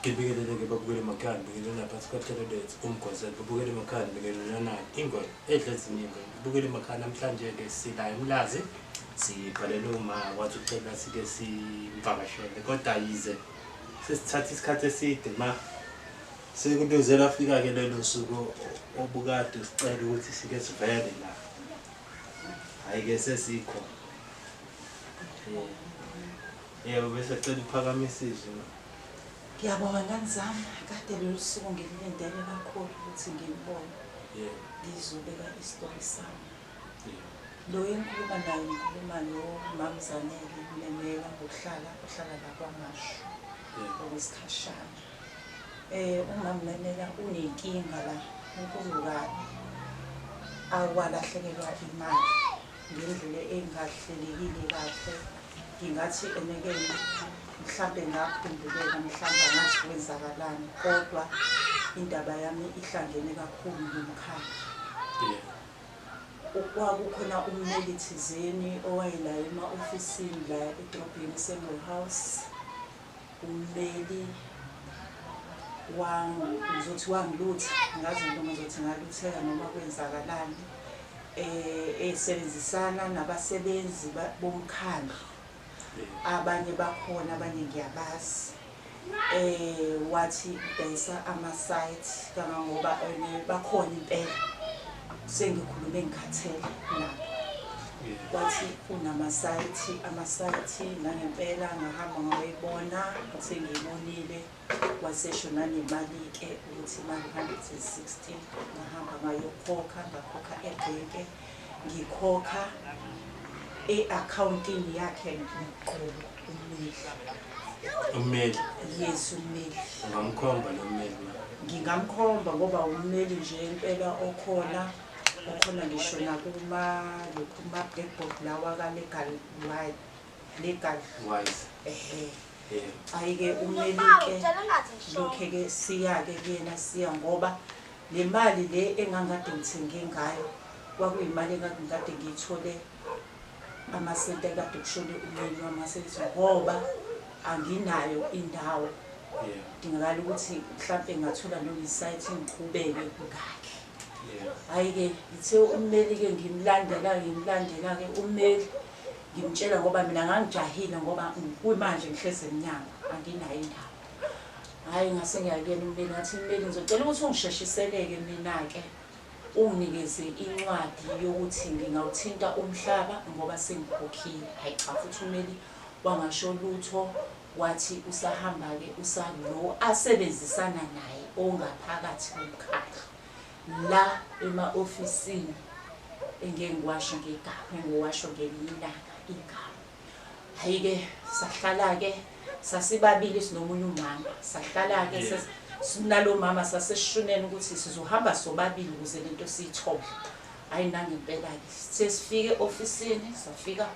Ngibingelele-ke babukele emakhaya, ngibingelele naphansi kwahlelo lethu umgwazelo. Babukele emakhaya, ngibingelele nayo ingwenya edla eziningi. Ngibukele emakhaya namhlanje-ke sila eMlazi, sibhalele uma wathi ucela sike simvakashele, kodwa yize sesithatha isikhathi eside ma sekuduze lafika-ke lelo suku obukade usicela ukuthi sike sivele la. Hhayi-ke sesikhona. Yebo, bese cela uphakamise izwi ma. Ngiyabonga ngane zami, kade lolu suku ngilulindele kakhulu ukuthi ngilubone. Ngizobeka isitori sami. Lo engikhuluma naye ngikhuluma noMamZanele Memela ngokuhlala ohlala la KwaMashu okwesikhashana. UMam Memela unenkinga la enkulu kabi awalahlekelwa imali ngendlela engahlelekile kahle. Ngingathi eneke mhlampe ngaphendukela mhlampe angazi kwenzakalani kodwa indaba yami ihlangene kakhulu nomkhaya. Kwakukhona ummeli thizeni owayela ema-ofisini la edrobheni eSengwe House. Ummeli ngizothi wangilutha, angazi noma ngizothi ngalutheka noma kwenzakalani. Esebenzisana nabasebenzi bomkhandlu, abanye bakhona abanye ngiyabazi. Wathi udayisa ama-site kangangoba bakhona impela, sengikhulume ngikhathele nabo. Wathi unama-site, ama-site nangempela ngahamba ngayoyibona, sengiyibonile. Wasesho nanemali-ke ukuthi imali 160, ngahamba ngayokhokha, ngakhokha ebhenke, ngikhokha e-akhawuntini yakhe ngqo ummeli. Ummeli? Yes, ummeli. Ungamkhomba lo mmeli ma? Ngingamkhomba ngoba ummeli nje impela okhona, okhona ngisho nakuma lokhu ma-blackboard lawa ka-legal legal. Wise. Ehhe. Hhayi-ke ummeli-ke lokhe-ke siya-ke kuyena siya ngoba le mali le engangikade ngithenge ngayo kwakuyimali engangikade ngiyithole amasenti ekade kushone umyeni wami ngasekithi ngoba anginayo indawo. Kudingakala ukuthi mhlampe ngingathola noma isayithi ngiqhubeke ngakhe. Hhayi-ke ngithe ummeli-ke ngimlandela ngimlandela-ke ummeli ngimtshela ngoba mina ngangijahile ngoba kuyimanje ngihlezi emnyango anginayo indawo. Hhayi ngase ngiya kuyena ummeli ngathi mmeli ngizocela ukuthi ungisheshiseleke mina-ke unginikeze incwadi yokuthi ngingawuthinta umhlaba ngoba sengikhokhile. Hhayi cha futhi ummeli wangasho lutho wathi usahamba-ke usalo asebenzisana naye ongaphakathi komkhandlu la ema-ofisini engeke ngiwasho ngegama, engiwasho ngelinye ilanga igama. Hhayi-ke sahlala-ke sasibabili sinomunye umama, sahlala-ke sinalo mama sasesishuneni ukuthi sizohamba sobabili ukuze lento siyithole. Hhayi nangempela-ke sesifike e-ofisini safika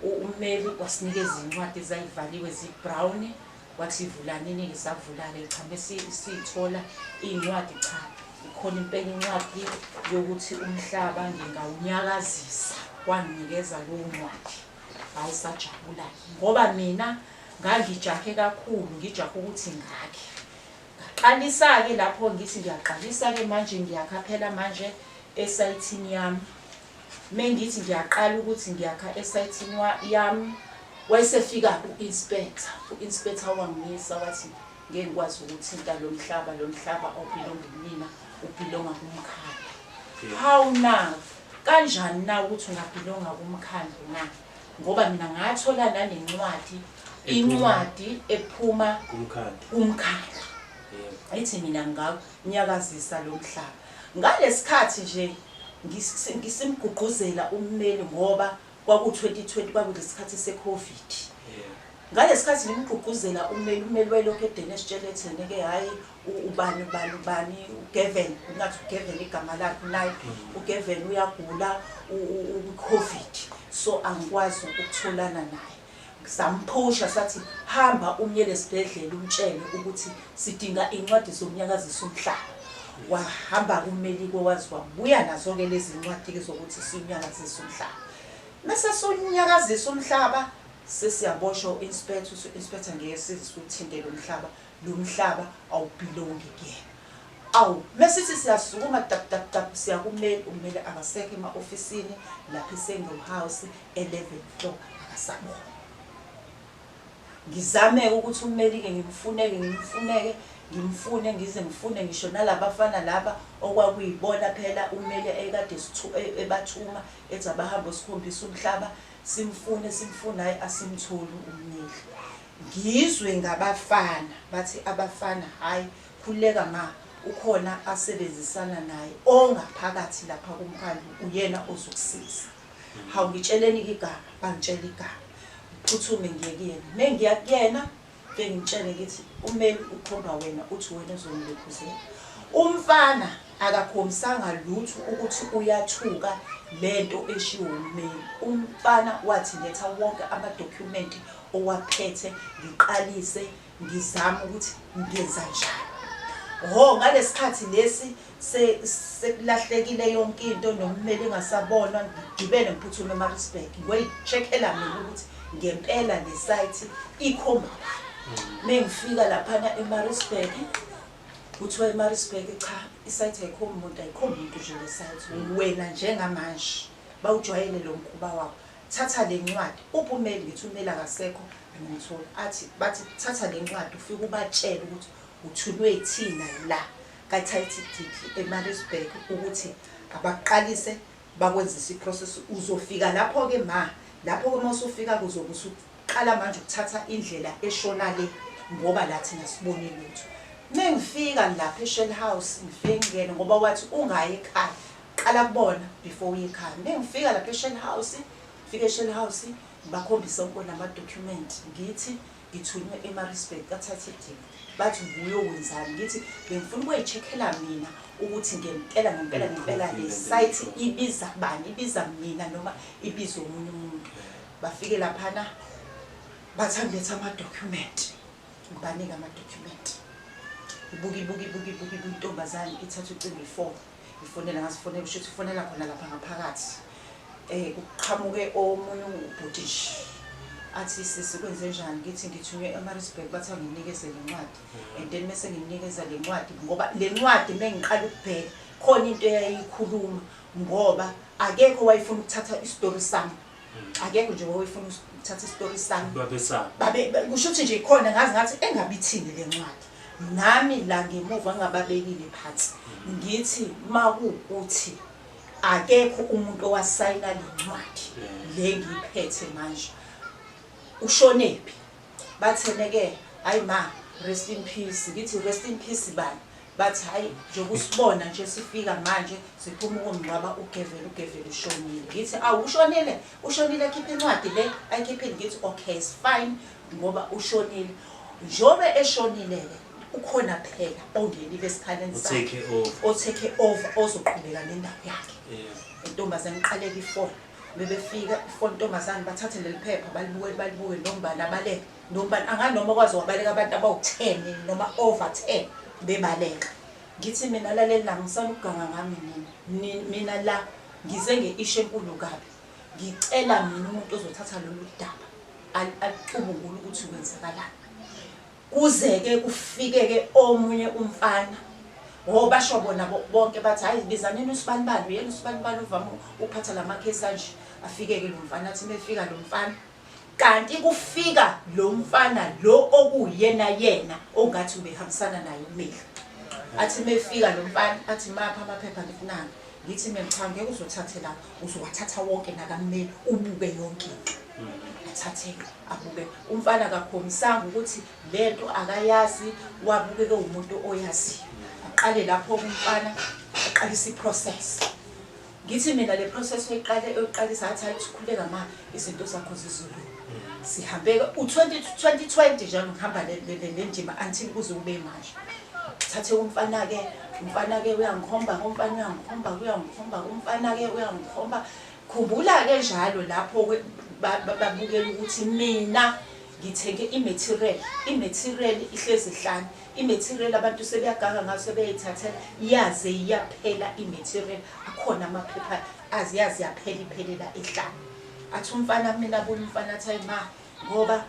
ummeli wasinikeza iy'ncwadi ezayivaliwe zi-brown, wathi vulanini-ke savula-ke cha mese siyithola iy'ncwadi cha ikhona impela incwadi yokuthi umhlaba ngingawunyakazisa, wanginikeza leyo ncwadi. Hhayi sajabula-ke ngoba mina ngangijahe kakhulu ngijahe ukuthi ngakhe. Ngaqalisa-ke lapho ngithi ngiyaqalisa-ke manje ngiyakha phela manje esayithini yami. Mengithi ngiyaqala ukuthi ngiyakha esayithini yami wayesefika u-inspector. U-inspector wangimisa wathi ngeke ngikwazi ukuthinta lo mhlaba, lo mhlaba awubhilongi kumina, ubhilonga kumkhandlu. Hawu na, kanjani na ukuthi ungabhilonga kumkhandlu na? Ngoba mina ngathola nanencwadi, incwadi ephuma kumkhandlu. Ithi mina ngingawunyakazisa lo mhlaba. Ngalesikhathi nje ngisimgqugquzela ummeli ngoba kwaku-2020 kwakulesikhathi se-Covid. Ngalesikhathi ngimgqugquzela ummeli, ummeli wayelokhu edene esitshela ethene-ke hhayi ubani ubani ubani uGavin, ngathi uGavin igama lakhe naye, uGavin uyagula ukwi-Covid so angikwazi ukutholana naye. Samphusha sathi hamba umyele esibhedlela umtshele ukuthi sidinga incwadi zokunyakazisa umhlaba. Wahamba kummeli-ke waze wabuya nazo-ke lezi ncwadi-ke zokuthi siwunyakazise umhlaba. Mese siwunyakazisa umhlaba sesiyaboshwa u-inspector, uthi u-inspector ngeke size siwuthinte lo mhlaba. Lo mhlaba awubhilongi kuyena. Awu, mesithi siyasukuma tap tap tap siya kumeli, ummeli akasekho ema-ofisini lapha eSengo House 11 floor, akasabona. Ngizame ukuthi ummeli-ke ngimfuneke ngimfuneke ngimfune ngize ngifune ngisho nalabafana laba okwakuyibona phela ummeli ekade ebathuma ethi abahambe osikhombisa umhlaba, simfune simfune, hhayi asimtholi ummeli. Ngizwe ngabafana bathi abafana, hhayi khululeka ma, ukhona asebenzisana naye ongaphakathi lapha kumkhandlu, uyena ozokusiza. Hawu, ngitsheleni-ke igama, bangitshela igama, ngiphuthume ngiye kuyena. Mengiya kuyena ke ngimtshele ngithi ummeli ukhomba wena, uthi wena ozongilokhuzela. Umfana akakhombisanga lutho ukuthi uyathuka lento eshiwo ummeli. Umfana wathi letha wonke amadokhumenti owaphethe ngiqalise ngizame ukuthi ngenza njani. Hho, ngalesikhathi lesi sekulahlekile yonke into nommeli engasabonwa, ngigibele ngiphuthume eMaritzburg ngiyoyi-check-ela mina ukuthi ngempela le site ikhomba bani. Mengifika laphana eMaritzburg, kuthiwa eMaritzburg cha, isite ayikhombi muntu, ayikhombi muntu nje le site. Wena njengamanje bawujwayele lo mkhuba wabo, thatha le ncwadi. Uphi ummeli? Ngithi ummeli akasekho, angimtholi. Athi bathi thatha le ncwadi ufike ubatshele ukuthi uthunywe yithina la ka-title deed eMaritzburg ukuthi abaqalise bakwenzise i-process. Uzofika lapho-ke ma, lapho-ke uma usufika kuzobe usuqala manje ukuthatha indlela eshona le, ngoba la thina sibone lutho. Mengifika lapha e-Shell House, ngifike ngingene ngoba wathi ungayi ekhaya, qala kubona before uye ekhaya. Mengifika lapha e-Shell House, ngifike e-Shell House ngibakhombise wonke nama-document, ngithi ngithunywe eMaritzburg ka-title deed. Bathi ubuyokwenzani? Ngithi bengifuna ukuyi-check-ela mina ukuthi ngempela ngempela ngempela le site ibiza bani, ibiza mina noma ibiza omunye umuntu. Bafike laphana bathi angilethe ama-document, ngibanike ama-document. Ibuka ibuka ibuka ibuka ibuka intombazane ithatha ucingo ifoni, ifonela, ngazifonela kusho ukuthi ifonela khona lapha ngaphakathi. Kuqhamuke omunye ubhuti nje athi sisi kwenze njani? Ngithi ngithunywe eMaritzburg, bathi anginikeze le ncwadi. And then mese ngimnikeza le ncwadi, ngoba le ncwadi mengiqala ukubheka khona into eyayikhuluma, ngoba akekho wayefuna ukuthatha isitori sami, akekho nje owayefuna ukuthatha isitori sami. Babesaba. Babe kusho ukuthi nje khona ngazi ngathi engabithini le ncwadi, nami la ngemuva ngingababekile phansi, ngithi makuwukuthi akekho umuntu owasayina le ncwadi le ngiyiphethe manje, ushonephi? Bathene-ke hayi ma, rest in peace. Ngithi rest in peace bani? Bathi hayi njengoba usibona nje sifika manje siphuma ukumngcwaba uGevele, uGevele ushonile. Ngithi awu ushonile, ushonile, akhiphe incwadi le ayikhiphile. Ngithi okay, it's fine ngoba ushonile. Njengoba eshonile-ke ukhona phela ongenile esikhaleni sakhe, o-take over, o-take over, ozoqhubeka nendawo yakhe. Intombazane iqaleka ifoni, bebefika ifoni intombazane, bathathe leli phepha balibuke balibuke, nombani abaleka, nombani anganoma kwaze wabaleka abantu abawu-10 noma over 10 bebaleka. Ngithi mina laleli la, ngisana ukuganga ngami nina. Mina la ngize nge-issue enkulu kabi, ngicela mina umuntu ozothatha lolu daba alicubungule ukuthi kwenzakalani. Kuze-ke kufike-ke omunye umfana, o basho bona bonke bathi hayi bizanini usibanibani, uyena usibanibani uvame ukuphatha la makhesi anje. Afike-ke lo mfana, athi mefika lo mfana, kanti kufika lo mfana lo okuyena yena ongathi ubehambisana naye ummeli. Athi mefika lo mfana athi mapha amaphepha, ngithi nanga. Ngithi mina cha, ngeke uzothathe la, uzowathatha wonke nakammeli ubuke yonke into. Athathe-ke abuke umfana, akakhombisanga ukuthi lento akayazi, wabukeke umuntu oyaziyo. Aqale lapho-ke umfana aqalise i-process. Ngithi mina le process oyiqale oyiqalisa, athi hayi ukhuleka ma, izinto zakho zizolunga. Sihambe u-20 2020 njalo ngihamba le ndima until kuze kube manje. Thathe umfana-ke, umfana-ke uyangikhomba, umfana uyangikhomba, uyangikhomba, umfana-ke uyangikhomba. Khumbula-ke njalo lapho-ke babukela ukuthi mina ngithenge i-material, i-material ihlezi ihlane, i-material abantu sebeyaganga ngayo, sebeyayithathela, yaze yaphela i-material, akhona amaphepha aze yaze yaphela iphelela ehlane. Athi umfana mina abuye umfana athi hayi ma, ngoba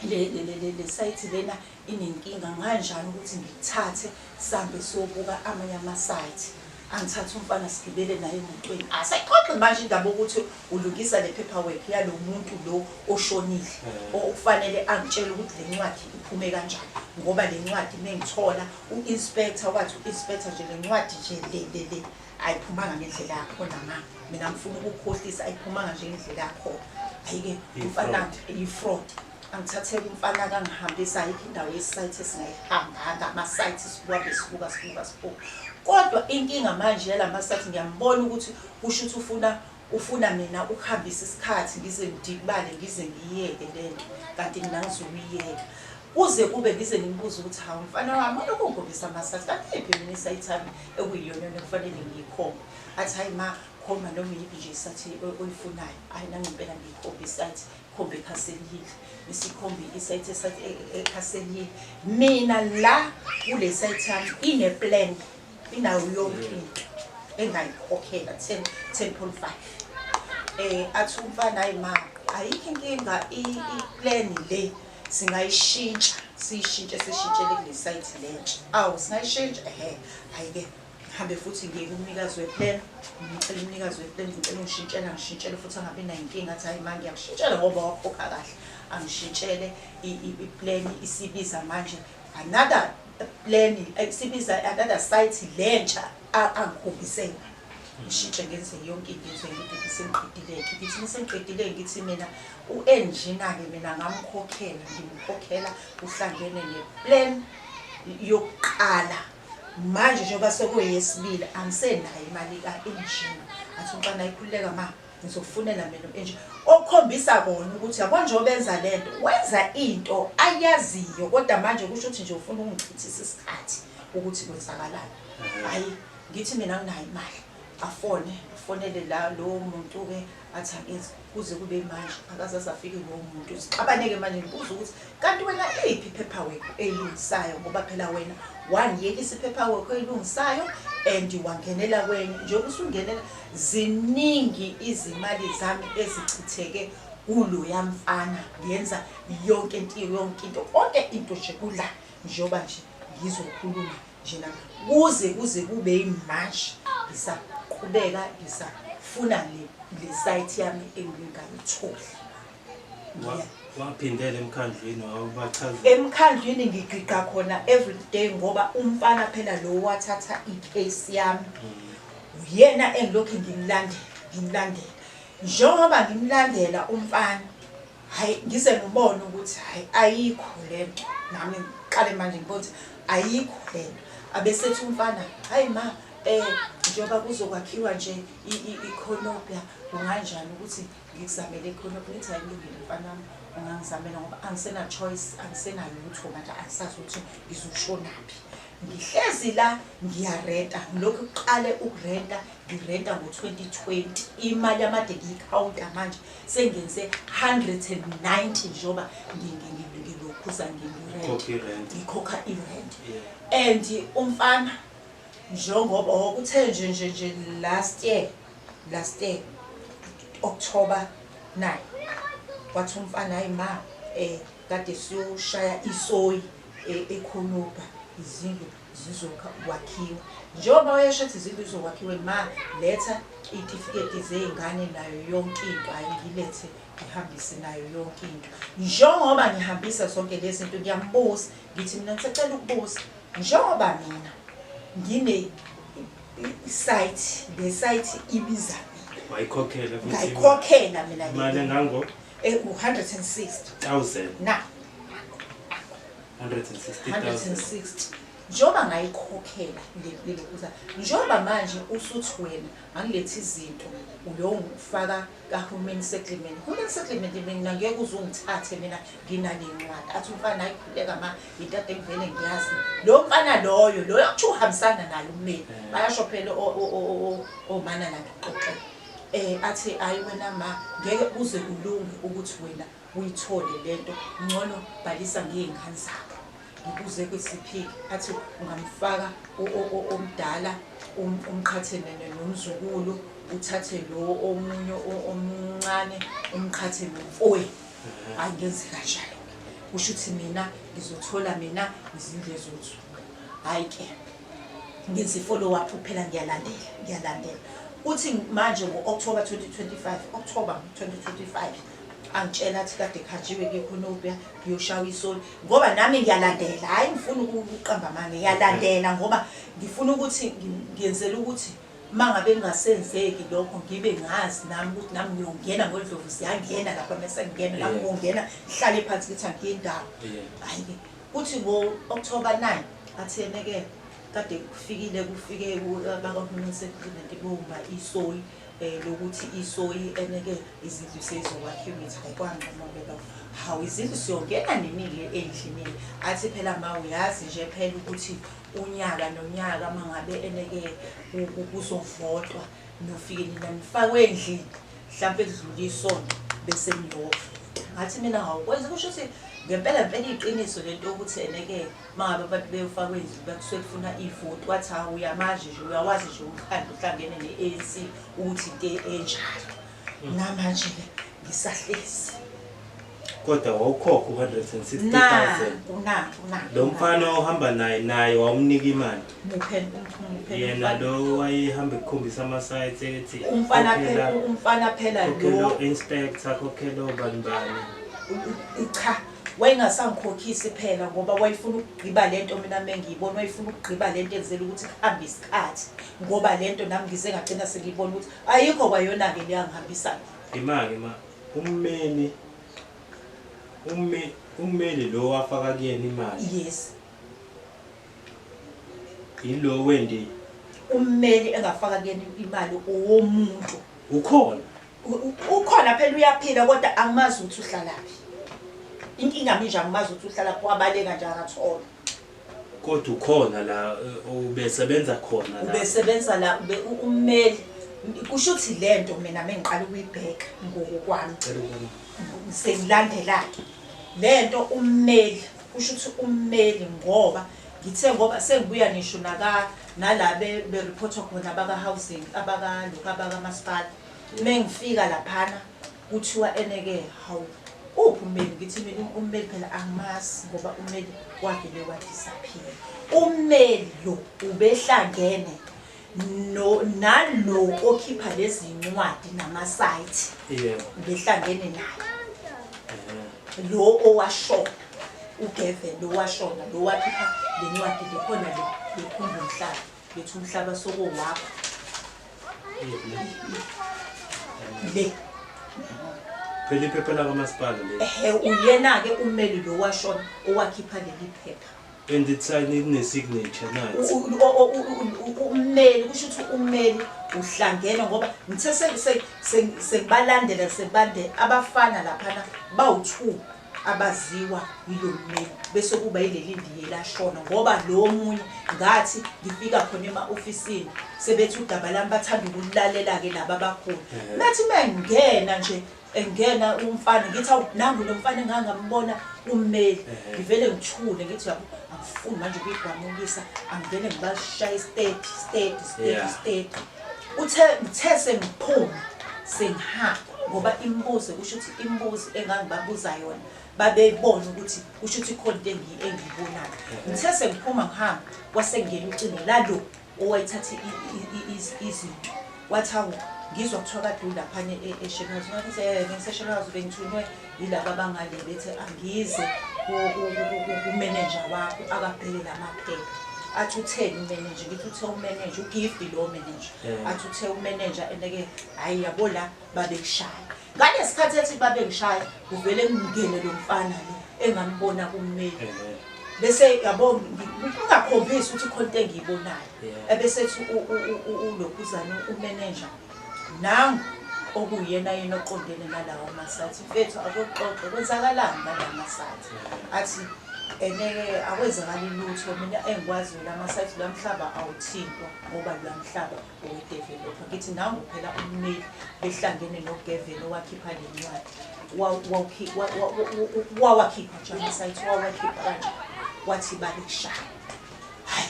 Le site lena inenkinga kanjani ukuthi ngithathe sambe siyobuka amanye ama-site. Angithathe umfana sigibele naye emotweni, asayixoxe manje indaba ukuthi ulungisa le paperwork yalo muntu lo oshonile, okufanele angitshele ukuthi le ncwadi iphume kanjani, ngoba le ncwadi mengithola u-inspector wathi, u-inspector nje, le ncwadi nje le ayiphumanga ngendlela yakhona. Ma mina ngifuna ukukhohlisa, ayiphumanga nje ngendlela yakhona. Ayike umfana, i-fraud. Angithatheke umfana kangihambisa, ayikho indawo ye-site esingayihambanga, ama-site sibuka, sibuka, sibuka, sibuka. Kodwa inkinga manje yalama-site, ngiyambona ukuthi kusho ukuthi ufuna mina ukuhambisa isikhathi ngize ngidikibale, ngize ngiyiyeke lento, kanti mina ngizokuyiyeka kuze kube ngize ngimbuze ukuthi, hawu mfana wami, ulokhu ungikhombisa ama-site, kanti iphi mina i-site yami ekuyiyona ekufanele ngiyikhombe? Athi, hayi ma, khomba noma iyiphi nje i-site oyifunayo. Hhayi, nangempela ngiyikhombe i-site, khombe eCastle Hill, isikhombe i-site eCastle Hill. Mina la kule site yami ine-plan, inayo yonke into engayikhokhela, 10 10.5. Athi umfana, hayi ma, ayikho inkinga, i-plan le singayishintsha, siyishintshe, sishintshele kule site lentsha. Awu, singayishintsha, ehe. Hhayi-ke, ngihambe futhi ngiye kumnikazi we-plan, ngicela umnikazi we-plan, ngicela ungishintshela, ngishintshele futhi, angabi nayo inkinga. Athi, hayi ma, ngiyakushintshela ngoba wakhokha kahle. Angishintshele i-plan, isibiza manje another plan, isibiza another site lentsha angikhombise yona. Ngishintshe, ngenze yonke into, ngenze yonke into. Sengiqedile-ke, ngithi mesengiqedile, ngithi mina u-enjina-ke mina ngamkhokhela, ngimkhokhela uhlangene ne-plan yokuqala. Manje njengoba sekuyesibili, angisenayo imali ka-enjina. Athi umfana, ayikhululeka ma, ngizokufunela mina u-enjina. Okukhombisa kona ukuthi yabo njengoba enza lento, wenza into ayaziyo, kodwa manje kusho ukuthi nje ufuna ukungichithisa isikhathi ukuthi kwenzakalani. Hhayi, ngithi mina anginayo imali. Afone, afonele la lowo muntu-ke, athi akenze, kuze kube manje akaze aze afike lowo muntu. Sixabane-ke manje, ngibuza ukuthi kanti wena iyiphi i-paperwork eyilungisayo, ngoba phela wena wangiyekisa i-paperwork oyilungisayo and wangenela kwenye. Njengoba usungenela, ziningi izimali zami ezichitheke kuloya mfana, ngenza yonke into, yonke into, konke into nje kula njengoba nje ngizokhuluma njena, kuze kube yimanje ngisaqhubeka ngisafuna le site yami engingayitholi. Waphindela emkhandlwini, wawubachazela? Emkhandlwini ngigiqa khona every day, ngoba umfana phela lo wathatha i-case yami uyena engilokhu ngimlandela, ngimlandela. Njengoba ngimlandela umfana, hhayi, ngize ngibone ukuthi hhayi, ayikho lento. Nami ngiqale manje ngibone ukuthi ayikho lento. Abesethi umfana, hayi ma, njengoba kuzokwakhiwa nje ikhonopya, kunganjani ukuthi ngikuzamele ikhonopya? Ngithi, hayi kulungile mfana wami, ungangizamela, ngoba angisena choice, angisenalutho manje, angisazi ukuthi ngizoshonaphi. Ngihlezi la ngiyarenta, ngilokhu kuqale ukurenta, ngirenta ngo-2020. Imali yamade ngiyikhawunta manje sengenze 190 njengoba ngilokhuza Ukhokha i-rent. Ngikhokha i-rent. And umfana njengoba okuthe nje last year October 9, wathi umfana, hayi ma, kade siyoshaya isoyi ekhonobha, izindlu zizokwakhiwa. Njengoba wayesho ethi izindlu zizokwakhiwa, ma letha iy'tifiketi zey'ngane nayo yonke into. Hhayi, ngilethe, ngihambise nayo yonke into. Njengoba ngihambisa zonke lezi zinto, ngiyambuza, ngithi mina ngisacela ukubuza, njengoba mina ngine site, le site ibiza mina, Wayikhokhela futhi? Ngayikhokhela mina le. Imali engango? U-160 Thousand. Na 160,000. 160. Njengoba ngayikhokhela le lokuza, njengoba manje usuthi wena angilethe izinto uyongifaka ka-human settlement, human settlement, mina ngeke uze ungithathe mina nginale ncwadi. Athi umfana, ayikhuleka ma, into ade ngivele ngiyazi lo mfana loyo loyo kuthiwa uhambisana naye ummeli. Bayasho phela omana la ngixoxela, athi, ayi wena ma, ngeke kuze kulunge ukuthi wena uyithole lento, ngcono bhalisa ngey'ngane zakho. Ngibuze kwisiphiki, athi ungamfaka omdala, umqhathe nomzukulu, uthathe lo omunye omncane, umqhathe nomfowenu. Hayi, ngenze kanjalo-ke. Kusho ukuthi mina ngizothola mina izindlu eziwu-two. Hhayi-ke ngenza i-follow up phela, ngiyalandela, ngiyalandela. Uthi manje ngo-October 2025, October 2025, angitshela athi kade kuhanjiwe ke khonopia kuyoshawa isoli, ngoba nami ngiyalandela. Hhayi, ngifuna ukuqamba amanga, ngiyalandela ngoba ngifuna ukuthi ngiyenzela ukuthi uma ngabe kungasenzeki lokho ngibe ngazi nami ukuthi nami ngiyongena ngodlovu, ziyangena lapha mese ngingena nami ngiyongena ngihlale phansi ngithi angiyindawo. Hhayi-ke kuthi ngo-October 9 athene-ke kade kufikile, kufike abaka-human settlement bomba isoyi, lokuthi isoyi eneke izindlu seyizokwakhiwa. Ngithi hayi, kwangcono-ke lokho. Hawu, izindlu siyongena nini-ke endlini? Athi phela ma uyazi nje phela ukuthi unyaka nonyaka uma ngabe eneke kuzovotwa nofike nina nifakwe endlini, mhlampe kudlula isonto bese niyovota. Ngathi mina hawu, kwenze kusho ukuthi ngempela mpela iqiniso lento yokuthi eneke uma ngabe abantu beyofakwa endlini bekusuke kufuna ivoti. Wathi hawu, uyamazi nje, uyawazi nje umkhandlu uhlangene ne-ANC ukuthi into enjalo. Namanje-ke ngisahlezi. Kodwa wawukhokha u-160,000. Naku, naku. Lo mfana ohamba naye wawumnika imali? Muphe, muphe. Yena lo wayehamba ekukhombisa ama-sites ethi Umfana phela, umfana phela khokhela lo. Inspector, khokhela obani bani. Cha, wayengasangikhokhisi phela ngoba wayefuna ukugqiba lento mina mengiyibona, wayefuna ukugqiba lento enzela ukuthi kuhambe isikhathi, ngoba lento nami ngize ngagcina sengiyibona ukuthi ayikho kwayona-ke leyangihambisa. Ima-ke ma, ummeli, ummeli lo wafaka kuyena imali. Yes. Yilo wendi. Ummeli engafaka kuyena imali owomuntu. Ukhona. Ukhona phela, uyaphila, kodwa angimazi ukuthi uhlalaphi. Inkinga nje angimazi ukuthi uhlalaphi, wabaleka nje akathola. Kodwa ukhona la, ubesebenza khona la. Ubesebenza la, ummeli. Kusho ukuthi lento mina mengiqala ukuyibheka ngokokwami. Sengilandela-ke lento ummeli, kusho ukuthi ummeli ngoba ngithe ngoba sengibuya ngisho naka nala be-reporter khona abaka-housing, abakalokhu abakamasipala. Mengifika laphana kuthiwa eneke hawu, uphi ummeli? Ngithi mina ummeli phela angimazi ngoba ummeli wavele wa-disappear. Ummeli lo ubehlangene no nalo okhipha lezi ncwadi nama-site. Ubehlangene naye. Lo owashona, uGavin lo washona, lo wakhipha le ncwadi le khona le lekhumba umhlaba, lethi umhlaba sokowakho. Le. Phela iphepha lakamasipala le. Ehhe, uyena-ke ummeli lo washona owakhipha leli phepha. And it's signed ne-signature nathi. Ummeli, kusho ukuthi ummeli uhlangene ngoba ngithe sengibalandela, sengibande abafana laphana bawu-2 abaziwa yilo mmeli, bese kuba yileli ndiye lashona ngoba lo munye ngathi ngifika khona ema-ofisini sebethi udaba lami bathanda ukulalela-ke laba abakhulu. Ngathi mengena nje, engena umfana ngithi awu, nangu lo mfana engangambona ummeli, ngivele ngithule ngithi yabo angifuni manje ukuyigwamukisa, angivele ngibashaye steady steady steady steady. Uthe ngithe sengiphuma sengihamba ngoba imibuzo, kusho ukuthi imibuzo engangibabuza yona babeyibona ukuthi kusho ukuthi ikhona into engiyibonayo. Ngithe sengiphuma ngihamba kwase ngena ucingo lalo owayithatha izinto, wathi hawu, ngizwa kuthiwa kade ulaphana eShell House. Ngathi bengiseShell House, bengithunywe yilaba abangale bethi angize kumanager wakho akabheke lamaphepha. Athi utheni umanager? Ngithi uthe umanager, uGift lo manager. Athi uthe umanager eneke hayi yabo la babekushaya. Ngalesikhathi ethi babengishaya kuvele kungene lo mfana lo engambona kummeli. Bese yabo ungakhombisi ukuthi khona into engiyibonayo. Ebese ethi ulokhuzana umanager nangu okuyena yena oqondene nalawo masathi, mfethu akuxoxe kwenzakalani ngalawo masathi. Athi eneke akwenzakali lutho, mina engikwaziyo la masathi la mhlaba awuthintwa ngoba la mhlaba owe-developer. Ngithi nangu phela ummeli behlangene noGavin owakhipha le ncwadi, wawakhipha nje amasayithi, wawakhipha kanje, wathi babekushaya. Hayi,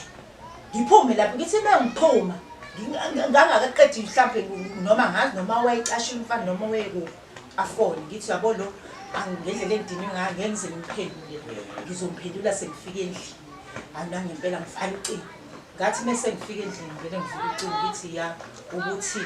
ngiphume lapho, ngithi mengiphuma ngangakaqedi mhlampe noma ngazi noma wayecashile umfana noma wayekuphi, afone ngithi yabo lo Ngendlela engidinwe ngayo ngeke ngize ngimphendule, ngizomphendula sengifike endlini. Hhayi nangempela ngivala ucingo. Ngathi uma sengifika endlini ngivele ngivule ucingo ngithi ya ukuthi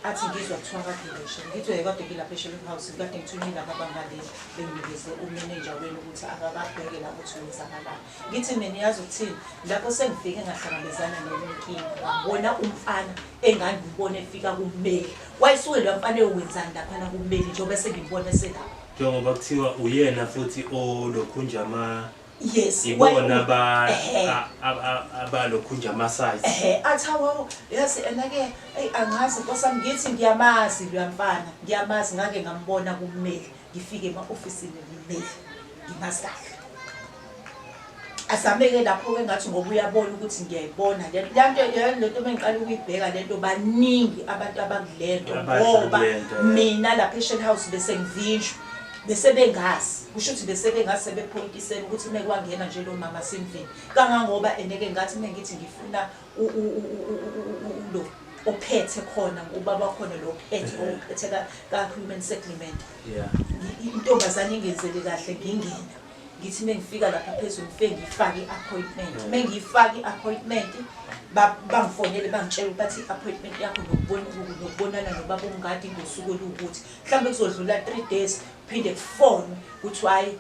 athi ngizwa kuthiwa kade ngisho ngithi "Eh, kade ngilapha eShellf House kade ngithunywe laba abangale benginikeze umenenja wenu ukuthi akakabheke la ukuthi kwenzakalani. Ngithi mina yazi ukuthini lapho sengifike ngahlangabezana nenye inkinga ngabona umfana engangimbona efika kummeli wayesuke lo mfana eyowenzani laphana kummeli njengoba sengimbona eselapha. Njengoba kuthiwa uyena futhi olokhunja ama Yes, ibona aba Ehhe. abalokhunja ama-size. Ehhe, athi awu yazi ena-ke eyi angazi nkosi yami ngithi ngiyamazi loya mfana ngiyamazi ngake ngambona kummeli ngifike ema-ofisini kummeli ngimazi kahle. Azame-ke lapho-ke ngathi ngoba uyabona ukuthi ngiyayibona le nto le nto le nto uma ngiqala ukuyibheka le nto baningi abantu abakule nto Abadla ngoba kule nto, eh. mina lapha e-Shell House bese ngivinjwa bese bengazi kusho ukuthi bese bengazi sebephoyintisela ukuthi uma kwangena nje lo mama simvini kangangoba eneke ngathi uma ngithi ngifuna lo ophethe khona ubaba khona lo ophethe ophethe ka-human settlement intombazane ingenzele kahle ngingena ngithi uma ngifika lapha phezulu ngifike ngiyifake i-appointment uma ngiyifake i-appointment bangifonele bangitshela ukuthi bathi i-appointment yakho nokubonana nobaba uMngadi ngosuku oluwukuthi mhlawumbe kuzodlula 3 days phinde kufonwe kuthiwa hhayi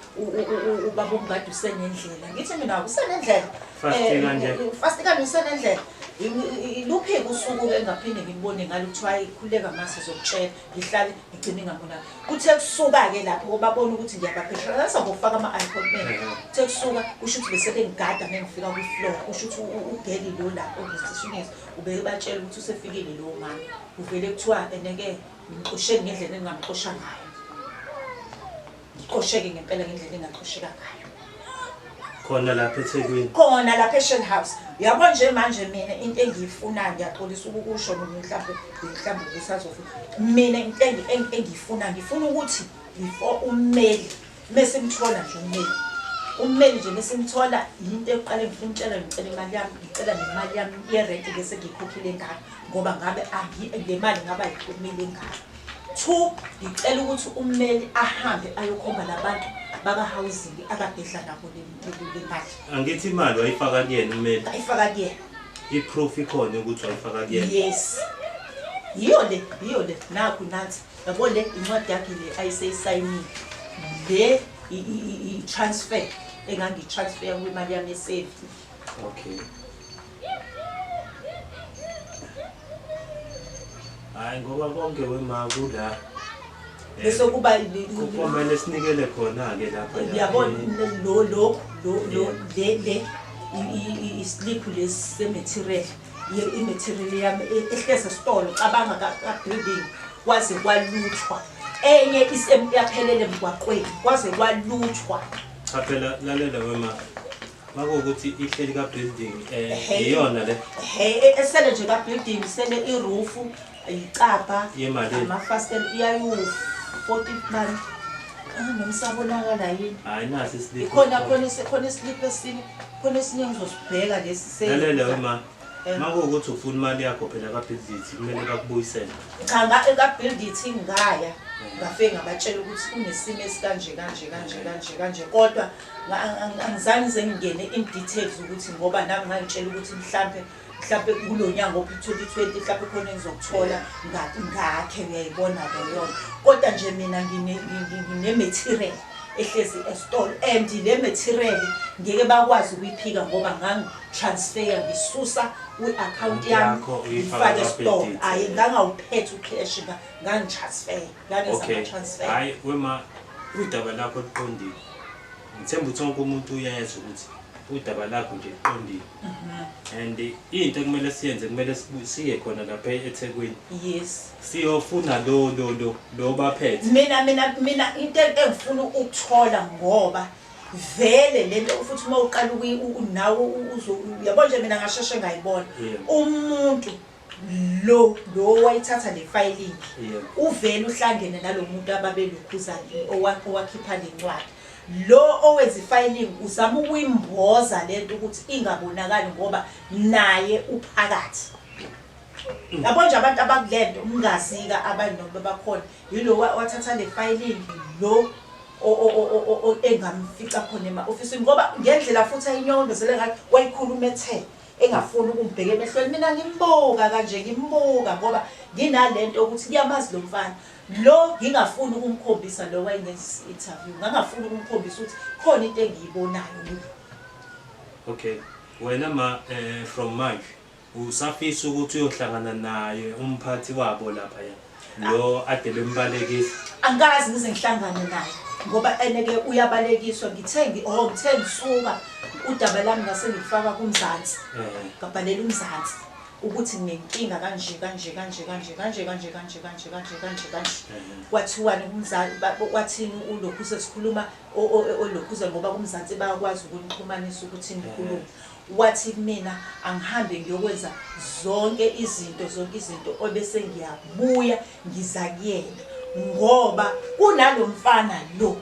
ubaba uMngadi usenendlela. Ngithi mina usenendlela. Fast kanje. Fast kanje usenendlela. Iluphi-ke usuku-ke engaphinde ngibone ngalo kuthiwa hhayi khululeka ma sizokutshela ngihlale ngigcine ngingabonanga. Kuthe kusuka-ke lapho babona ukuthi ngiyabapheshela sasangofaka ama-appointment. Kuthe kusuka kusho ukuthi bese bengigada uma ngifika kwi-floor kusho ukuthi ugeli lo la o-receptionist ubebatshela ukuthi usefikile lowo mama. Kuvele kuthiwa ene-ke ngimxosheni ngendlela engingamxosha ngayo. Ngixosheke ngempela ngendlela engaxosheka ngayo. Khona lapha eThekwini. Khona lapha eShell House. Yabo nje manje mina into engiyifunayo ngiyaxolisa ukukusho noma mhlawumbe kusazofika. Mina into engiyifunayo ngifuna ukuthi before ummeli mesimthola nje ummeli. Ummeli nje mesimthola into eqale ngifuna umtshela ngicela imali yami ngicela nemali yami yerent bese ngiyikhokhile ngayo ngoba ngabe le mali ngabe ayiphumile ngayo. Two, ngicela ukuthi ummeli ahambe ayokhomba labantu baka-housing akade edla nabo le mali. Angithi imali wayifaka kuyena ummeli. Ayifaka kuyena. I-proof ikhona ukuthi wayifaka kuyena. Yes. Yiyo le, yiyo le. Nakhu nansi. Yabo le incwadi yakhe le ayiseyisayinile. Le i-transfer engangiyi-transfer kwimali yami ye-saving. Okay. Hayi ngoba konke wema kula. Bese kuba Kumele sinikele khona-ke lapha. Uyabona lo lokhu lo lo le le islip lesi se-material i-material yami ehleze esitolo cabanga ka-building kwaze kwaluthwa enye yaphelele emgwaqweni kwaze kwaluthwa. Cha phela lalela wema. Makuwukuthi ihleli ka-building iyona le. Ehhe esele nje ka-building sele i-roof icabha Yemalini? amafasitela iyayu-40 mani noma isabonakala yini. Hayi nasi islip. Ikhona khona khona islip esinye khona esinye ngizosibheka lesi Lalela wema. Makuwukuthi ufuna imali yakho phela ka-building kumele bakubuyisele. Cha ka-building ngaya ngafike ngabatshela ukuthi kunesimo esikanje kanje kanje kanje kanje kodwa angizange ngize ngingene in details ukuthi ngoba nami ngangitshela ukuthi mhlampe kulo nyanga ophi 2020 mhlampe khona engizokuthola ngakhe uyayibona leyo nto. Kodwa nje mina ngine-material ehlezi esitolo and le material ngeke bakwazi ukuyiphika ngoba ngangi-transfer ngisusa kwi-account yami Yakho uyifaka ngifake esitolo. ka-Build It. Hhayi ngangawuphethe u-cash ngangi-transfer ngangenza Okay. ama-transfer. Hayi wema udaba lakho luqondile. Ngithemba ukuthi wonke umuntu uyezwa ukuthi udaba lakho nje luqondile. And into ekumele siyenze kumele siye khona lapha eThekwini. Yes. Siyofuna lo lo lo lo baphethe. Mina into engifuna ukuthola ngoba vele lento futhi uma uqala nawe uzo uyabo nje mina ngasheshe ngayibona. Umuntu lo lo wayithatha le filing uvele uhlangene nalomuntu ababelokhuza owakhipha lencwadi. Lo owenza i-filing uzama ukuyimboza lento ukuthi ingabonakali ngoba naye uphakathi. Yabo nje abantu abakulento ungazika abanye noma bakhona yilo wathatha le filing lo Engamfica khona ema-ofisini, ngoba ngendlela futhi ayinyondozele ngayo, wayikhuluma ethe engafuni ukumbheka emehlweni. Mina ngimbuka kanje, ngimbuka ngoba nginalento ukuthi kuyamazi lo mfana lo, ngingafuni ukumkhombisa lo wayengenza i-interview, ngangafuni ukumkhombisa ukuthi khona into engiyibonayo kulo. Okay, wena ma, from manje usafisa ukuthi uyohlangana naye umphathi wabo lapha ya, lo ade bembalekisa? Angikaze ngize ngihlangane naye, ngoba ene-ke uyabalekiswa. Ngithe oh, ngithe ngisuka udaba lami ngase ngilifaka kuMzansi. Ngabhalela uMzansi ukuthi nginenkinga kanje kanje kanje kanje kanje kanje kanje kanje kanje kanje kanje. Kwathiwani kumzansi? Kwathini ulokhu sesikhuluma olokhuze, ngoba kuMzansi bayakwazi ukunixhumanisa ukuthi nikhulume. Wathi kumina angihambe ngiyokwenza zonke izinto, zonke izinto, obese ngiyabuya ngiza kuyena, ngoba kunalo mfana lo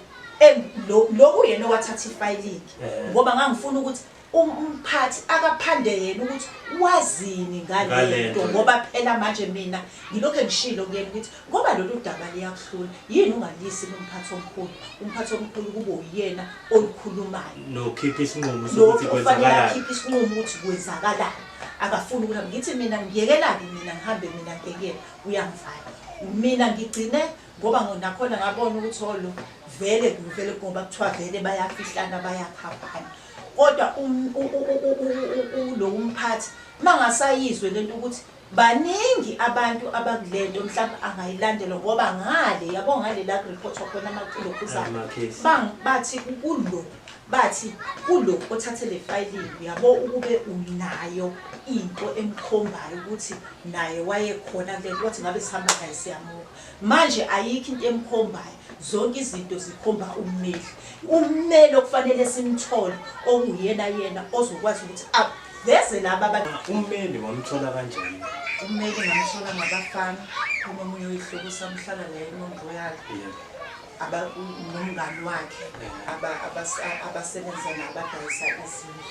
lo lo kuyena owathatha i-filing. Ngoba ngangifuna ukuthi umphathi akaphande yena ukuthi wazini ngalento, Ngalento. Ngoba phela manje mina ngilokhu engishilo kuyena ukuthi ngoba lolu daba liyakuhlula, yini ungalisi kumphathi omkhulu, umphathi omkhulu kube uyena olukhulumayo nokhipha isinqumo sokuthi lokhu ofanele kwenzakalani. Akhiphe isinqumo ukuthi kwenzakalani. Akafuni ukuthi ngithi mina ngiyekela-ke, mina ngihambe, mina ngiyekela, uyangifaka mina. Ngigcine ngoba nakhona ngabona ukuthi olo vele vele, ngoba kuthiwa vele bayafihlana, bayakhavana, kodwa lo umphathi mangasayizwe lento ukuthi baningi abantu abakulento, mhlawumbe angayilandela, ngoba ngale yabo, ngale la kuriphothwa khona amaculokhuzana Ama-case. Bathi kulo, bathi kulo othathe le filing, uyabo, ukube unayo into emkhombayo ukuthi naye wayekhona kule nto, wathi ngabe sihamba naye siyamuka. Manje ayikho into emkhombayo, zonke izinto zikhomba ummeli, ummeli okufanele simthole, okuyena yena ozokwazi ukuthi aveze laba abantu. Ummeli wamthola kanjani? Ummeli ngamthola ngabafana, kunomunye oyihlobo samhlala la eMount Royal, nomngani wakhe, abasebenza nabadayisa izindlu.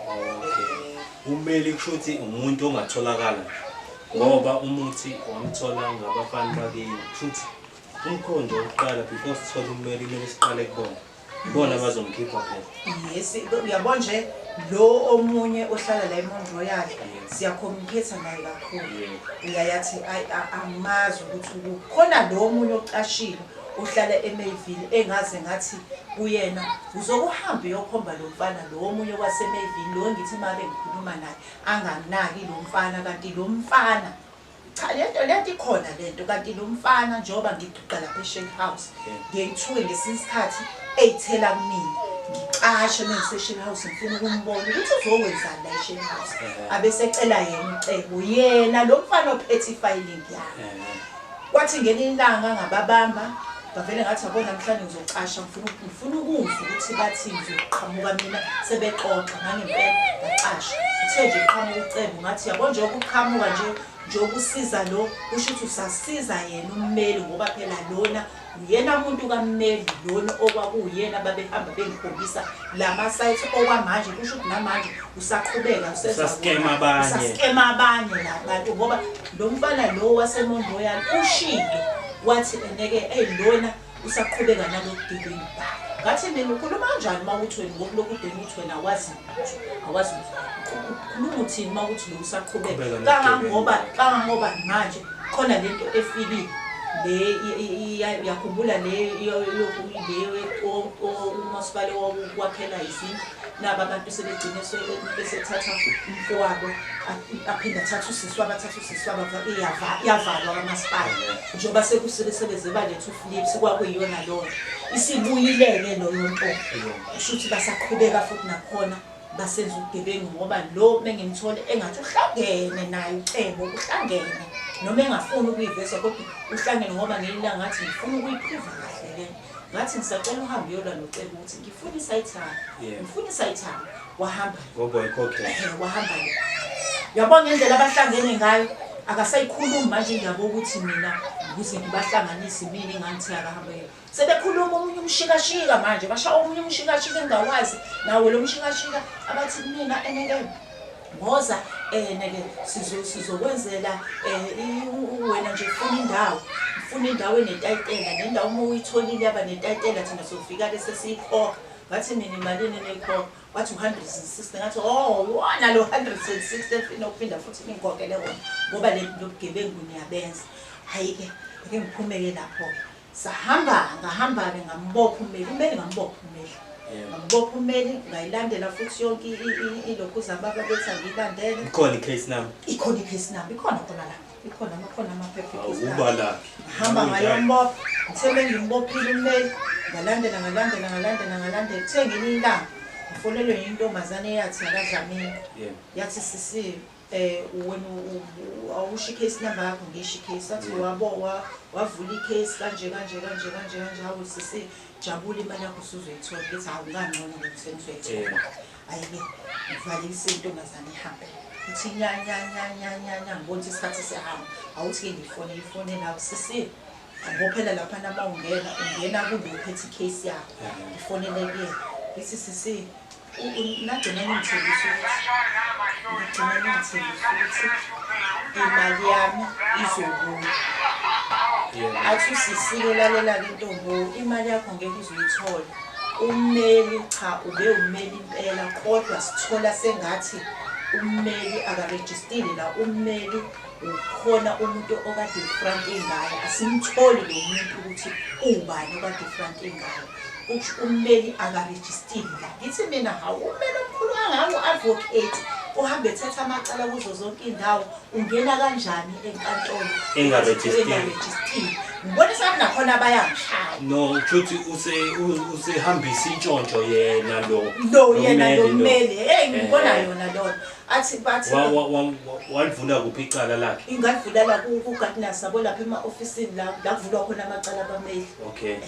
Okay, ummeli kusho ukuthi umuntu ongatholakala nje, ngoba umuthi wamthola ngabafana bakini, kusho ukuthi umkhondo wokuqala before sithole ummeli kumele siqale kubona, ibona abazomkhipha phela. Yes, uyabo nje lo omunye ohlala la eMount Royal, siya-communicate naye kakhulu. Uyayathi angimazi ukuthi ukuphi. Khona lo omunye ocashile ohlala eMayville, engaze ngathi kuyena uzokuhamba uyokhomba lo mfana lo omunye waseMayville lo, ngithi mabe ngikhuluma naye anganginaki lo mfana, kanti lo mfana cha, lento ikhona lento, kanti lo mfana njengoba ngiguqa lapha eShell House, ngiyithuke ngesinye isikhathi eyithela kumina, ngicashe mengise-Shell House, ngifuna ukumbona ukuthi uzokwenzani la e-Shell House. Abesecela yena ucebo, yena lo mfana ophethe i-filing yami. Kwathi ngelinye ilanga ngababamba, ngavele ngathi yabo namhlanje ngizocasha, ngifuna ukuzwa ukuthi bathi ngizoqhamuka mina sebexoxa. Nangempela ngacasha, uthe nje qhamuka ucebo, ngathi yabo nje ukuqhamuka nje njengokusiza lo, kusho ukuthi usasiza yena ummeli, ngoba phela lona uyena muntu kammeli lona okwakuwuyena babehamba bengikhombisa lama-site okwamanje, kusho ukuthi namanje usaqhubeka usenza Usa-scam wona. Abanye. Usa-scam abanye la bantu, ngoba lo mfana lo waseMount Royal ushilo wathi eneke eyi lona usaqhubeka nalobugebengu bakhe. Ngathi mina ukhuluma kanjani uma uthi wena ngokulokhu udeni uthi wena awazi lutho, awazi lutho, ukhuluma uthini uma uthi lo usaqhubeka? Qhubeka. Kangangoba manje khona lento efikile le uyakhumbula le le umasipala wakwakhela izindlu, naba abantu sebegcine besethatha umfowabo, aphinde athathe usisi wabo, athathe usisi wabo, iyavalwa kamasipala njengoba sekusebesebeze baletha uPhilips, kwakuyiyona leyo nto isibuyile-ke loyo nto, kusho ukuthi basaqhubeka futhi nakhona basenza ubugebengu, ngoba lo mengimthole engathi uhlangene naye ucebo, uhlangene noma engafuni ukuyiveza, kodwa uhlangene, ngoba ngelinye ilanga ngathi ngifuna ukuyi-prove kahle le nto, ngathi ngisacela uhambe uyolwa nocebo ukuthi ngifuna isayithana, ngifuna isayithana, wahamba. Ngoba wayikhokhela. Ehe, wahamba le, uyabona ngendlela abahlangene ngayo, akasayikhulumi manje. Ngiyabo ukuthi mina ukuze ngibahlanganise mina engangithi akahambe yena, sebekhuluma omunye umshikashika manje, bashaya omunye umshikashika engawazi nawo lo mshikashika, abathi kumina eneke ngoza neke sizokwenzela wena nje funa indawo. Ngifuna indawo enetayitela, nendawo uma uyitholile yaba netayitela, thina sofika-ke sesiyikhokha. Ngathi mina imalini eniyikhokha? Wathi u-160. Ngathi oh, wona lo 160 efuna ukuphinda futhi ningikhokhele wona, ngoba le lobugebengu niyabenza. Hhayi-ke, ake ngiphume-ke lapho-ke. Sahamba, ngahamba-ke ngambopha ummeli, ummeli ngambopha ummeli. Ngambopha ummeli, ngayilandela futhi yonke ilokhuza baba bethi angiyilandele. Ikhona i-case number? Ikhona i-case number, ikhona khona la. Ikhona amakhona amaphepha i-case number. Ubalaphi? Ngahamba ngayombopha, ngithe mengimbophile ummeli, ngalandela ngalandela ngalandela ngalandela. Kuthe ngelinye ilanga ngifonelwe yintombazane eyathi akaDlamini. Yathi sisi wena awusho i-case number yakho, ngisho i-case. Athi wabo wavula i-case kanje kanje kanje kanje kanje, hawu sisi jabula imali yakho usuzoyithola. Ngithi hawu kangcono ukuthi sengizoyithola. Hhayi-ke ngivalelise intombazane ihambe. Ithi nya nya nya nya nya nya, ngibona ukuthi isikhathi siyahamba. Awuthi-ke ngiyifonele ifonele, hawu sisi ngoba phela laphana uma ungena ungena kulo uphethe i-case yakho. Ngifonele kuyena ngithi sisi nagcina ningithembisa ukuthi ngigcina ningithembisa ukuthi imali yami izobuya. Athi usisi-ke lalela-ke intombi, imali yakho ngeke uze uyithole. Ummeli cha ube ummeli impela, kodwa sithola sengathi ummeli akarejistile la, ummeli ukhona umuntu okade ufront ngaye, asimtholi lo muntu ukuthi ubani okade ufront ngaye. Ummeli akarejistile la. Ngithi mina hawu, ummeli omkhulu kangaka u-advocate ohambe ethatha amacala kuzo zonke iy'ndawo, ungena kanjani enkantolo engarejistile? Engarejistile. Ngibona sengathi nakhona bayangishaya. No, kushuthi usehambisa intshontsho yena lo. Lo yena lo mmeli, hey ngibona yona lona. Athi bathi Walivula kuphi icala lakhe? Ingalivula la ku-Gardeners, yabo lapha ema-ofisini la la kuvulwa khona amacala abameli. Ehhe,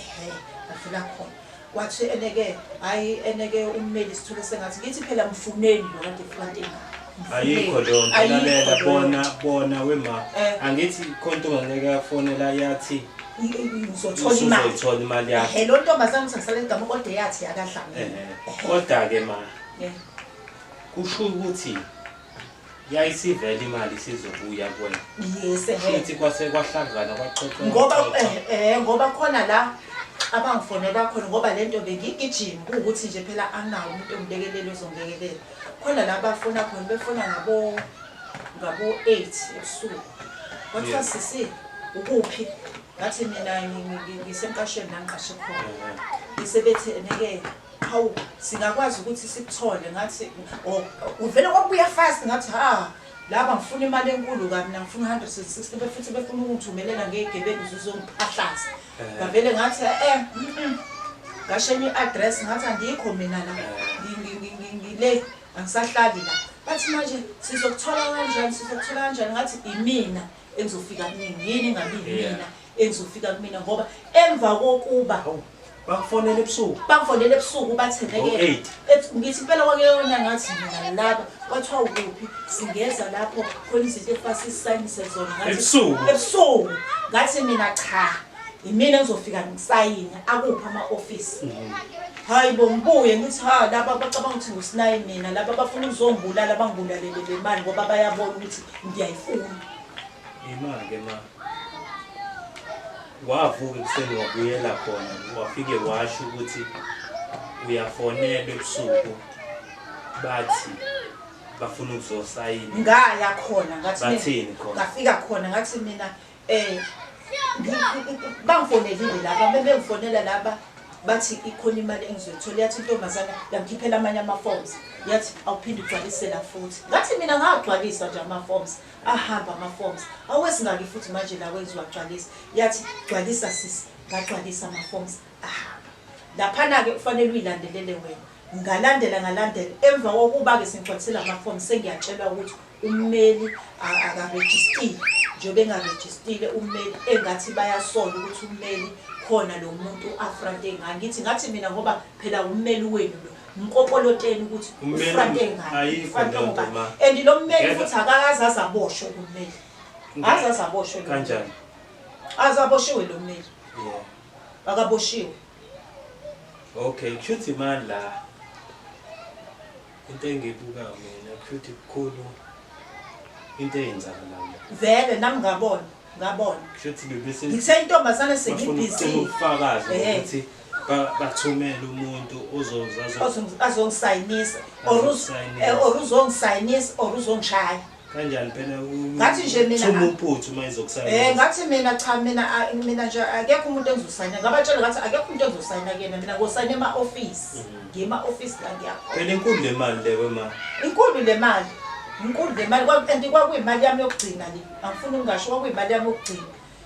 bavula khona. Kwathi eneke hayi eneke ummeli sithole sengathi ngithi phela mfuneni lo kade front Ayikho leyo nto, lalela bona bona wema. Angithi khona intombazane yafonela yathi ngizothola imali. Usuzoyithola imali yakho. Ehhe, lo ntombazane uthi ngisale igama kodwa yathi yakaDlamini. Kodwa-ke ma, kusho ukuthi yayisivele imali isizobuya kuwena. Yes, ehhe. Futhi kwase kwahlangana kwaxoxwa. Ngoba ngoba khona la abangifonela khona, ngoba lento bengigijima kuwukuthi nje phela anginawo umuntu ongilekelela ozongilekelela. Khona la bafona khona, befona ngabo 8 ebusuku. Kwathiwa sisi ukuphi? Ngathi mina ngisemqashweni la ngiqashe khona. Ngisebethi neke hawu singakwazi ukuthi sikuthole, ngathi uvele kwabuya fast, ngathi ha laba ngifuna imali enkulu kabi, mina ngifuna 160 futhi befuna ukungithumelela ngezigebengu zizongiphahlaza. Ngavele ngathi ngashenya i-address, ngathi angikho mina la, ngile angisahlali la. Bathi manje sizokuthola kanjani, sizokuthola kanjani? Ngathi imina engizofika kumina, yini engabi imina engizofika kumina, ngoba emva kokuba bakufonela ebusuku, bakufonela ebusuku bathi ngeke ngithi impela kwakuyona, ngathi mina laba kwathiwa ukuphi singeza lapho khona izinto efasisayinise zona, ngathi ebusuku, ngathi mina cha imina engizofika ngisayine akuphi ama-ofisi. Hayi bo, ngibuye ngithi ha laba bacabanga ukuthi ngusinayi mina, laba bafuna ukuzongibulala bangibulalele le mali ngoba bayabona ukuthi ngiyayifuna. Ima-ke ma, wavuka ekuseni wabuyela khona, wafike washo ukuthi uyafonelwa ebusuku bathi bafuna ukuzosayina. Ngaya khona ngathi bathini khona? Ngafika khona ngathi mina bangifonelile laba, bebengifonela laba bathi ikhona imali engizoyithola. Yathi intombazana yangikhiphela amanye ama-forms, yathi awuphinde ugcwalisela futhi. Ngathi mina ngagcwalisa nje ama-forms, ahamba ama-forms awesingaki futhi manje lawo engiziwagcwalisa. Yathi gcwalisa sisi, ngagcwalisa ama-forms ahamba. Laphana-ke kufanele uyilandelele wena. Ngalandela ngalandela, emva kokuba-ke sengigcwalisela ama-forms sengiyatshelwa ukuthi ummeli akarejistile. Njengoba engarejistile ummeli, engathi bayasola ukuthi ummeli khona lo muntu afrante ngayo. Ngithi ngathi mina ngoba phela ummeli wenu lo, mkopoloteni ukuthi ufrante ngayo. And lo mmeli futhi akakaze azaboshwe lo mmeli. Azaze aboshwe lo. Kanjani? Azaboshiwe lo mmeli. Akaboshiwe. Okay, kushuthi imali la. Into engiyibukayo mina kushuthi kukhulu into eyenzakalayo. Vele nami ngabona. Ngabona. Kushuthi bebese Ngithe intombazane bafuna sengibhizi. ukucima ubufakazi Ehhe. ukuthi bathumele umuntu ozoza Azongisayinisa or Azokusayinisa. or uzongisayinisa or uzongishaya. Kanjani phela Ngathi nje mina- thuma uphuthu uma izokusayinisa. Ngathi mina cha, mina mina nje akekho umuntu engizosayina. Ngabatshela ngathi akekho umuntu engizosayina kuyena, mina ngosayina ema office. Ngiyema office la ngiyakhona. Phela inkulu le mali le wema. Inkulu le mali. Inkulu le mali and kwakuyimali yami yokugcina le. Angifuni ukungasho, kwakuyimali yami yokugcina.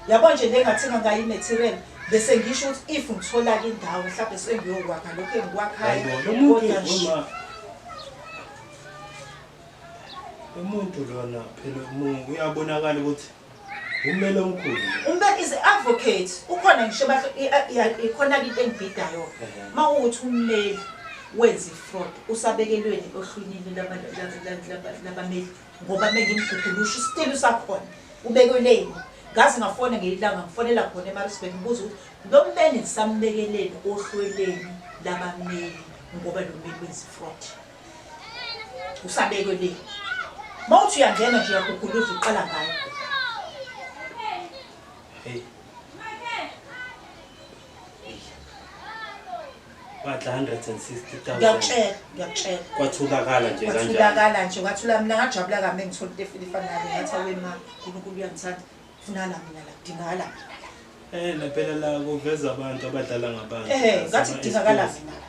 Yabo nje le ngathenga ngayo i-material bese ngisho ukuthi if ngithola ke indawo mhlawumbe sengiyokwakha lokho engikwakhayo. Hayibo lo muntu Kodwa nje wema, lo muntu lona phela uyabonakala ukuthi ummeli omkhulu nje. Umbeki is advocate. Ukhona ngisho ikhona into engibhidayo. Ehhe. Mawukuthi ummeli wenza i-fraud usabekelweni ohlwini labameli, ngoba mengimgugulusha still usakhona ubekeleni. Ngaze ngafona ngelanga, ngifonela khona eMaritzburg, ngibuza ukuthi lo mmeli nisambekeleni ohlweleni labameli ngoba lo mmeli wenza i-fraud usabekeleni. Mawuthi uyangena nje uyaguguluza uqala ngayo. Hey. Badla 160,000. Ngiyakutshela, ngiyakutshela. Kwatholakala nje kanjani? Kwatholakala nje, kwathula mina ngajabula kabi ngithola into efile ifana nale, ngathi awe ma, uNkulunkulu uyangithanda. Funala mina la, kudingakala mina la. La phela la kuveza abantu abadlala ngabantu. Ngathi kudingakala mina la.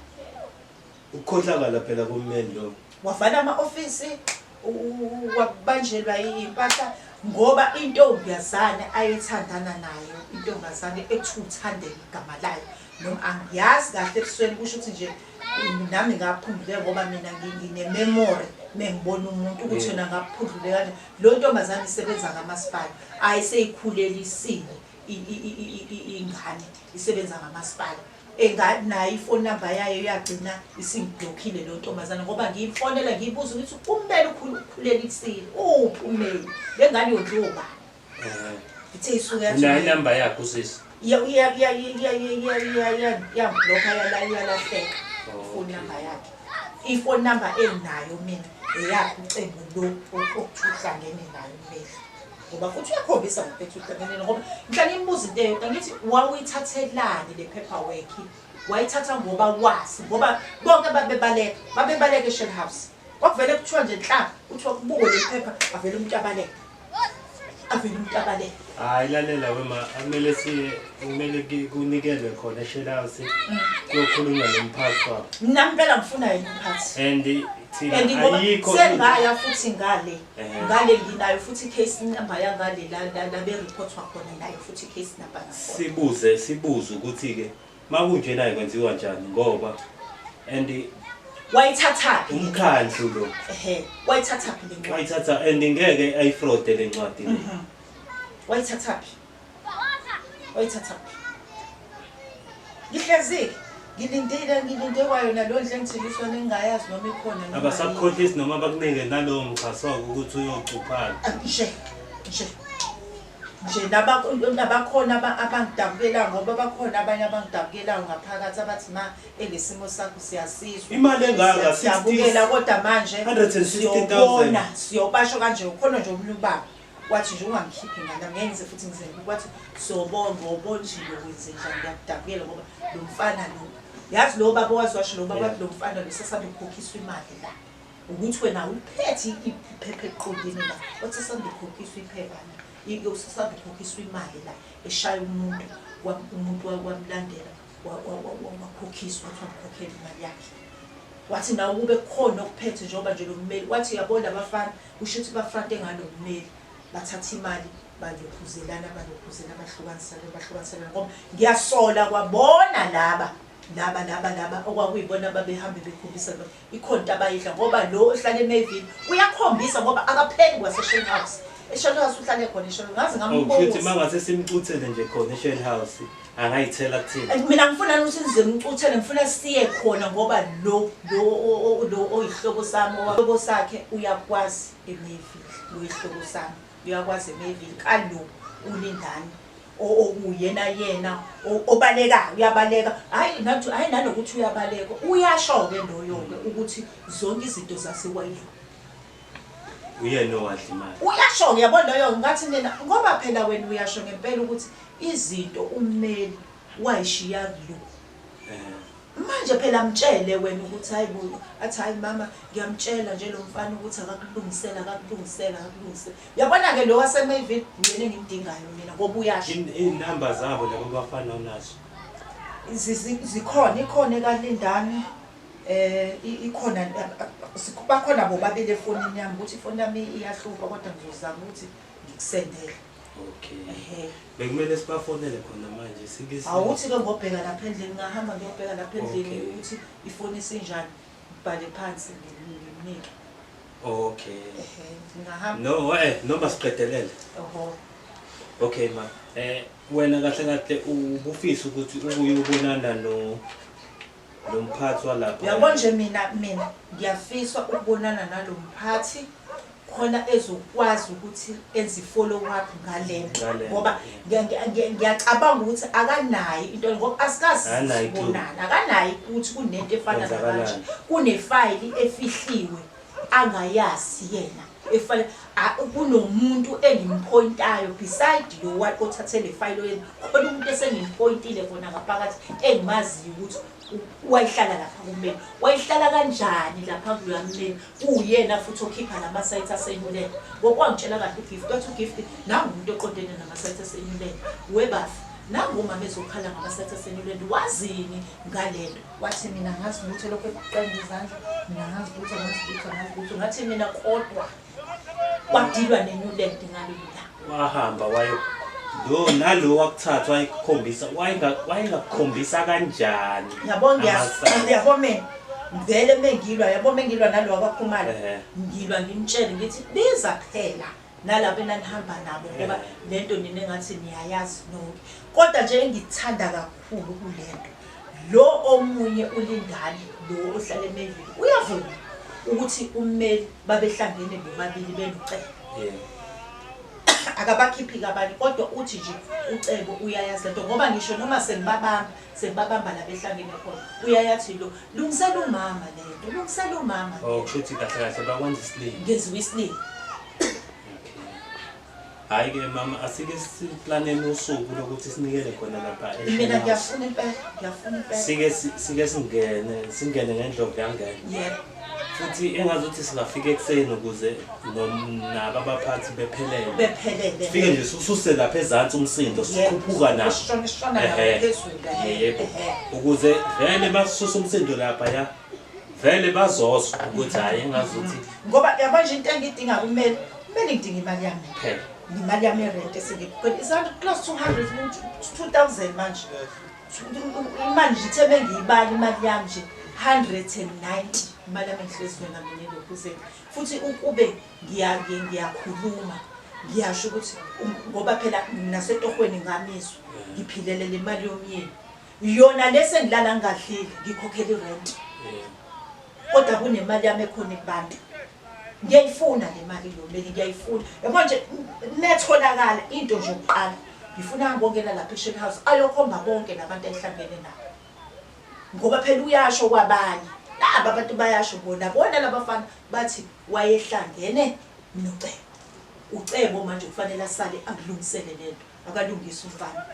Ukukhohlakala phela kummeli lo. Wavala ama-ofisi, wabanjelwa impahla ngoba intombazane ayethandana nayo, intombazane ethi uthandeka igama layo. Noma angiyazi kahle ebusweni, kusho ukuthi nje nami ngaphundluleka ngoba mina ngine-memory mengibona umuntu ukuthi yena ngaphundluleka kanje. Lo ntombazane isebenza kamasipala, ayiseyikhulelisile ingane, isebenza kamasipala. Nayo ifoni number yayo yagcina isingiblockile lo ntombazane ngoba ngiyifonela ngiyibuza ukuthi ummeli ukhulelisile, uphi ummeli? Le ngane yondliwa ubani? Ithe isuke yathi Unayo inamba yakhe usisi? Yangibhlokha, yalahleka ifoni number yakhe. Ifoni number enginayo mina eyakhe ucingo lo okuthiwa uhlangene nayo ummeli. Ngoba futhi uyakhombisa ngokuphetha uhlangene ngoba ngihlale ngimbuza into eyodwa ngithi wawuyithathelani le paperwork? Wayithatha ngoba wazi, ngoba bonke babebaleka, babebaleka eShell House. Kwakuvele kuthiwa nje nhla, kuthiwa kubukwe le phepha, avele umuntu abaleke. Avele umuntu abaleke. Hayi lalela wema, kumele siye, kumele kunikelwe khona eShell House kuyokhulunywa nomphathi wabo. Mina impela ngifuna yena umphathi. And thina And ngoba ayikho sengaya futhi ngale. Ehhe. Ngale nginayo futhi case number yangale la be reportwa khona, nayo futhi case number ngakhona. Sibuze ukuthi ke makunje naye kwenziwa njani ngoba and Wayithathaphi? Umkhandlu lo. Wayithathaphi le ncwadi? Wayithatha and ngeke ayifraude le ncwadi le. Wayithathaphi? Wayithathaphi? Ngihlezi ngilindile, ngilinde kwayona lo ndle engithengiswa ningayazi noma ikhona noma Abasakukhohlisi noma bakunike nalowo mxhaso ukuthi uyocuphana. Nje, nje. Nje nabakhona abangidabukelayo ngoba bakhona abanye abangidabukelayo ngaphakathi abathi ma elesimo sakho siyasizwa. Imali engaka, Siyadabukela kodwa manje 160,000. siyobona, siyobasho kanje ukhona nje omunye ubaba wathi nje ungangikhiphi ngane, ngeke ngize futhi ngize ngikuphi. Wathi siyobonga, ubona nje lokwenze njani, ngiyakudabukela ngoba lo mfana lo, yazi lo baba wazi washo lo baba wathi lo mfana lo sasanda ukukhokhiswa imali la. Ukuthi wena uphethe iphepha eqondene la, wathi sasanda ukukhokhiswa iphepha la, sasanda ukukhokhiswa imali la, eshaya umuntu, umuntu wamlandela, wakhokhiswa, wathi wamkhokhela imali yakhe. Wathi nawe kube khona okuphethe njengoba nje lo mmeli, wathi uyabona abafana, kusho ukuthi bafrante ngalo mmeli, bathatha imali, balokhuzelana, balokhuzelana, bahlukanisana, bahlukanisana, ngoba ngiyasola kwabona laba, laba, laba, laba, okwakuyibona babehambe bekhombisa lo, ikhona into abayidla, ngoba lo ohlala eMayville uyakhombisa ngoba akapheli kwase-Shell House. EShell House uhlale khona eShell House, ngaze Oh, kusho ukuthi ngambuza. mangase simcuthele nje khona eShell House, angayithela kuthina. Mina ngifuna ukuthi nize ngicuthele, ngifuna siye khona ngoba lo oyihlobo sami, owahlobo sakhe uyakwazi eMayville, lo ihlobo sami uyakwazi eMayville, kalo ulindani okuyena yena obalekayo, uyabaleka. Hayi nathi, hayi nanokuthi uyabaleka, uyasho ke loyo ke ukuthi zonke izinto zaseWayilo. Uyena owadla imali. Uyasho-ke yabo loyo ngathi nina ngoba phela wena uyasho ngempela ukuthi izinto ummeli wayishiya kulo. Manje phela mtshele wena ukuthi hayi bo, athi hayi mama ngiyamtshela nje lo mfana ukuthi akakulungisela akakulungisela akakulungisela. Uyabona-ke lo waseMayville uyena engimdingayo mina ngoba uyasho. Iy'namba zabo labo bafana onazo? Zikhona, ikhona ekaLindani, ikhona bakhona bobabili efonini yami ukuthi ifoni yami iyahlupha kodwa ngizozama ukuthi ngikusendele. Okay. Ehhe. Bekumele sibafonele khona manje sike Awuthi-ke ngobheka lapha endlini, ngingahamba ngiyobheka lapha endlini ukuthi ifoni isinjani, ngibhale phansi ngimnike. Okay. Ehhe, ngingahamba. No, noma siqedelele. Oho. Okay ma. Wena kahle kahle ubufisa ukuthi ubuye ubonana no lomphathi walapha. Uyabona nje mina ngiyafisa ukubonana nalomphathi khona ezokwazi ukuthi enze i-follow up ngalento ngoba ngiyacabanga ukuthi akanayo into ngoba asikazi sibonana akanayo ukuthi kunento efana nakanje kunefayili efihliwe angayazi yena efana kunomuntu engimpointayo beside lo othathe le fayili yena khona umuntu esengimpointile khona ngaphakathi engimaziyo ukuthi wayihlala lapha kumele wayihlala kanjani lapha kuloya mmeli kuwuyena futhi okhipha lama-sites asenyulele ngokwangitshela kahle uGift wathi uGift nangu umuntu oqondene nama-sites asenyulele webafi nangu umama ezokhala ngama-sites asenyulele wazini ngalento wathi mina ngazi lutho lokho ekuqenda izandla mina ngazi lutho ngazi lutho ngazi lutho ngathi mina kodwa kwadilwa neNewland ngalolu langa wahamba wayo lo nalo wakuthatha wayekukhombisa wayengakukhombisa kanjani yabo ngiyabo mina vele mengilwa yabo mengilwa nalo wakwaKhumalo ngilwa ngimtshele ngithi biza phela nalabo enanihamba nabo ngoba lento nina engathi niyayazi nonke kodwa nje engithanda kakhulu kulento lo omunye uLindani lo ohlala eMayville uyavuma ukuthi ummeli babehlangene bobabili benoCebo. Akabakhiphi-ke abanye kodwa uthi nje uCebo uyayazi lento ngoba ngisho noma sengibabamba sengibabamba la behlangene khona uyayathi lo lungisela umama lento lungisela umama. Oh kusho ukuthi kahle kahle bakwenza isilima. Ngenziwa isilima. Hayi ke mama asike siplaneni usuku lokuthi sinikele khona lapha Mina ngiyafuna impela, ngiyafuna impela. Sike singene, singene ngendlovu yangena. Yebo. Futhi engazuthi singafika ekuseni ukuze nabo abaphathi bephelele. Bephelele. Sifike nje ususe lapha ezansi umsindo sikhuphuka nabo. Sishona sishona nabo phezulu. Yebo. Ukuze vele basuse umsindo lapha ya. Vele bazozwa ukuthi hayi engazuthi ngoba yabo nje into engidinga kumele kumele ngidinga imali yami phela imali yami yerent esengikhokhela is close 200 2000 manje imali nje ithe bengiyibala imali yami nje 190 imali yami engihlezi mina mina elokhuzeni futhi ukube ngiyakhuluma ngiyasho ukuthi ngoba phela nasetohweni ngamiswa ngiphilele le mali yomyeni yona lese ngilala ngingadlile ngikhokhela irent kodwa kunemali yami ekhona kubantu ngiyayifuna le mali lo meli ngiyayifuna yabo nje netholakala into nje yokuqala ngifuna ngibongela lapha eShell House ayokhomba bonke labantu ayihlangene nabo ngoba phela uyasho kwabanye laba abantu bayasho bona bona labafana bathi wayehlangene noCebo uCebo manje kufanele asale akulungisele lento akalungise umfana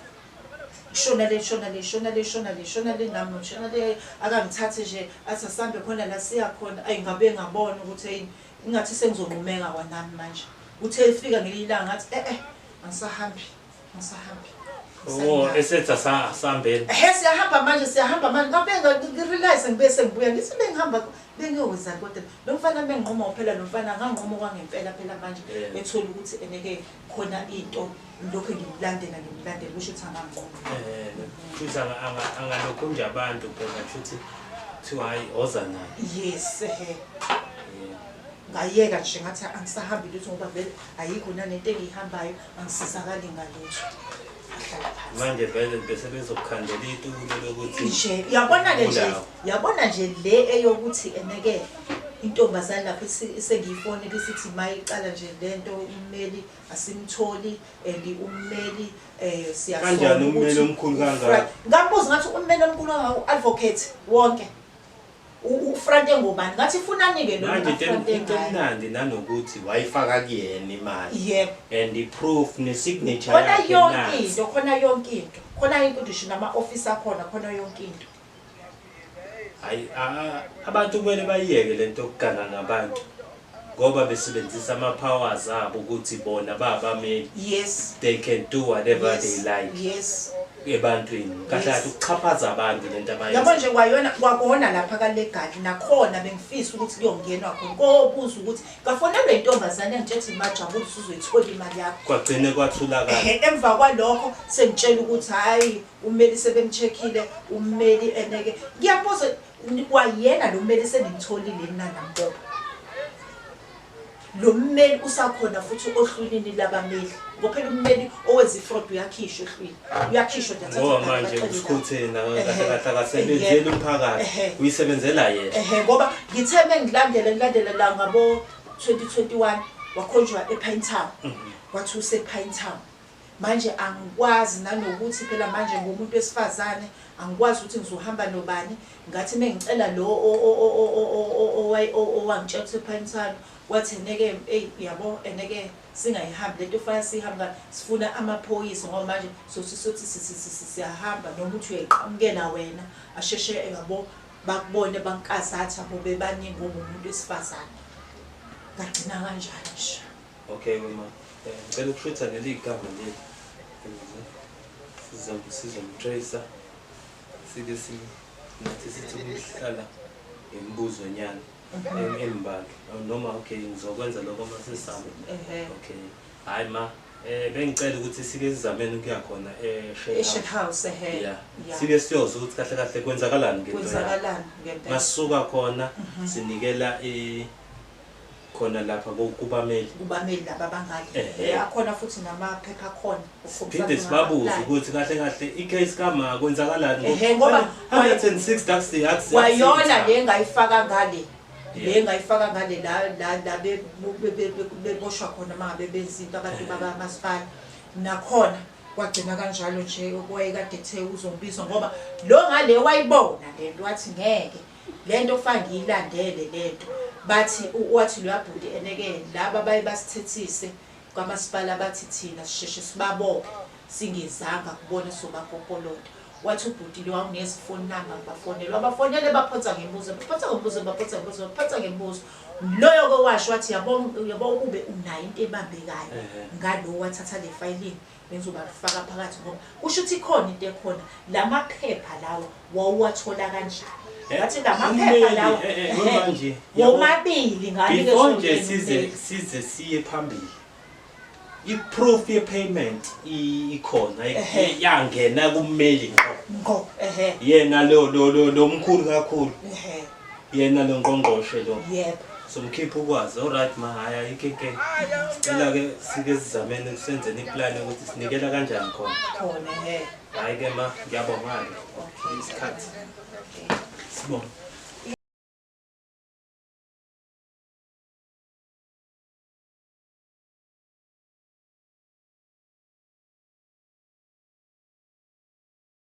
shona le shona le shona le shona le shona le nami shona le akangithathe nje athi asambe khona la siya khona ayi ngabe ngabona ukuthi hey ingathi sengizonqumeka kwanami manje uthe efika ngelinye ilanga ngathi angisahambi angisahambi. Oh esetha sahambeni. Ehe siyahamba manje siyahamba manje ngabe ngirealize ngibe sengibuya ngithi bengihamba bengiyokwenzani kodwa lo mfana benginquma phela lo mfana nganquma kwangempela phela manje ethola ukuthi eneke khona into lokho ngimlandela ngimlandela kusho ukuthi anganquma. Kusho angalokhu nje abantu phela kusho ukuthi kuthiwa hayi oza naye. Yes ehe. Ngayeka nje ngathi angisahambi lutho ngoba vele ayikho nanento engiyihambayo angisizakali ngalutho. Ahlala phansi. Manje vele bese bezokukhandela itulo lokuthi nje uyabona ke nje uyabona nje le eyokuthi eneke intombazane lapho isengiyifonela isithi mayicala nje lento ummeli asimtholi and ummeli siyasona kanjani ummeli omkhulu kangaka ngambuza ngathi ummeli omkhulu kangaka uadvocate wonke. Ufrante ngobani? Ngathi funani-ke lo Manje into afrante into ngayo. emnandi nanokuthi wayifaka kuyena imali. Yebo. And i-proof ne-signature Khona yakhe yonke nansi. into, khona yonke into. Khona yonke into, ngisho nama-ofisi akhona, khona yonke into. Hayi, abantu kumele bayiyeke lento yokuganga ngabantu ngoba besebenzisa ama-powers abo ukuthi bona babameli. Yes. They can do whatever Yes. they like Yes. ebantwini. Kahle kahle ukuxhaphaza abantu lento Yabo abayenzayo. nje kwayona kwakona lapha ka-legal nakhona bengifisa ukuthi kuyongenwa khona kobuza ukuthi ngafonelwa intombazane engitshela ukuthi majabula usuzoyithola imali yakho. Kwagcine kwathulakala. Ehhe, emva kwalokho sengitshela ukuthi hhayi ummeli sebemcheckile ummeli eneke ngiyabuza kwayena lo mmeli senimtholile yini na nambopha. Lo mmeli usakhona futhi ohlwini labameli ngoba phela ummeli owenza ifraud uyakhishwa ehlwini, uyakhishwa nje athathe Ngoba abantu manje baxele usikhutheni la. kahle Ehhe. kahle akasebenzeli umphakathi, Ehhe. uyisebenzela yena. Ehhe, ngoba ngithe mengilandela ngilandela la ngabo 2021 wakhonjwa ePinetown. Wathi usePinetown. Manje angikwazi nanokuthi phela manje ngomuntu wesifazane angikwazi ukuthi ngizohamba nobani. Ngathi mengicela lo owangitshela ukuthi ePinetown wathi eneke ey yabo eneke singayihambi lento fanele sihambe sifuna amaphoyisa ngoba manje sothi sothi siyahamba noma uthi uyayiqhamukela wena asheshe yabo bakubone bankazathi abo bebaningi ngoba umuntu wesifazane. Ngagcina kanjani nje. Okay wema. Ngicela ukushutha leli gama leli. Sizomtracer. Sike si nathi sithi ukuhlala imibuzo nyana embalwa. Noma okay ngizokwenza lokho uma sesihamba. Ehhe. Okay. Hayi ma, bengicela ukuthi sike sizameni ukuya khona eShell eShell House. House ehhe. Yeah. Yeah. Sike siyozwa ukuthi kahle kahle kwenzakalani ngento yakho. Kwenzakalani ngempela. Masuka khona sinikela khona lapha kubameli. Kubameli laba abangale. Ehhe. Akhona futhi namaphepha akhona. Siphinde sibabuze ukuthi kahle kahle i-case kama kwenzakalani Ehhe, ngoba 106 that's the kwayona le ngayifaka ngale. Yeah. Le ngayifaka ngale la la la beboshwa khona mangabe benza into abantu bakamasipala. Nakhona kwagcina kanjalo nje okwayekade ethe uzombizwa ngoba lo ngale wayibona lento wathi ngeke lento kufanele ngiyilandele lento. Bathi wathi lo yabhuti eneke laba baye basithethise kwamasipala bathi thina sisheshe sibabophe singezanga kubona sobakopolota. Wathi ubhuti lo awunezi phone number ngibafonele, wabafonele baphonsa ngemibuzo, baphonsa ngemibuzo, baphonsa ngemibuzo, baphonsa ngemibuzo. Loyo ke washo wathi yabo yabo ukube unayo into ebambekayo ngalo wathatha le fayilini bengizobafaka phakathi ngoba kusho ukuthi ikhona into ekhona lamaphepha lawa wawuwathola kanjani. Ngathi lamaphepha lawa manje womabili nganikeza before nje size siye phambili. I-proof ye-payment ikhona yangena kummeli ngqo. Ehhe. Yena lo lo lo lo mkhulu kakhulu. Ehhe. Yena lo ngqongqoshe lo. Yebo. Somkhipha ukwazi. Alright ma, hayi ayikho inkinga. Sicela ke sike sizameni kusenzeni iplan ukuthi sinikela kanjani khona. Khona ehhe. Hayi ke ma, ngiyabonga ke. Isikhathi. Sibonga.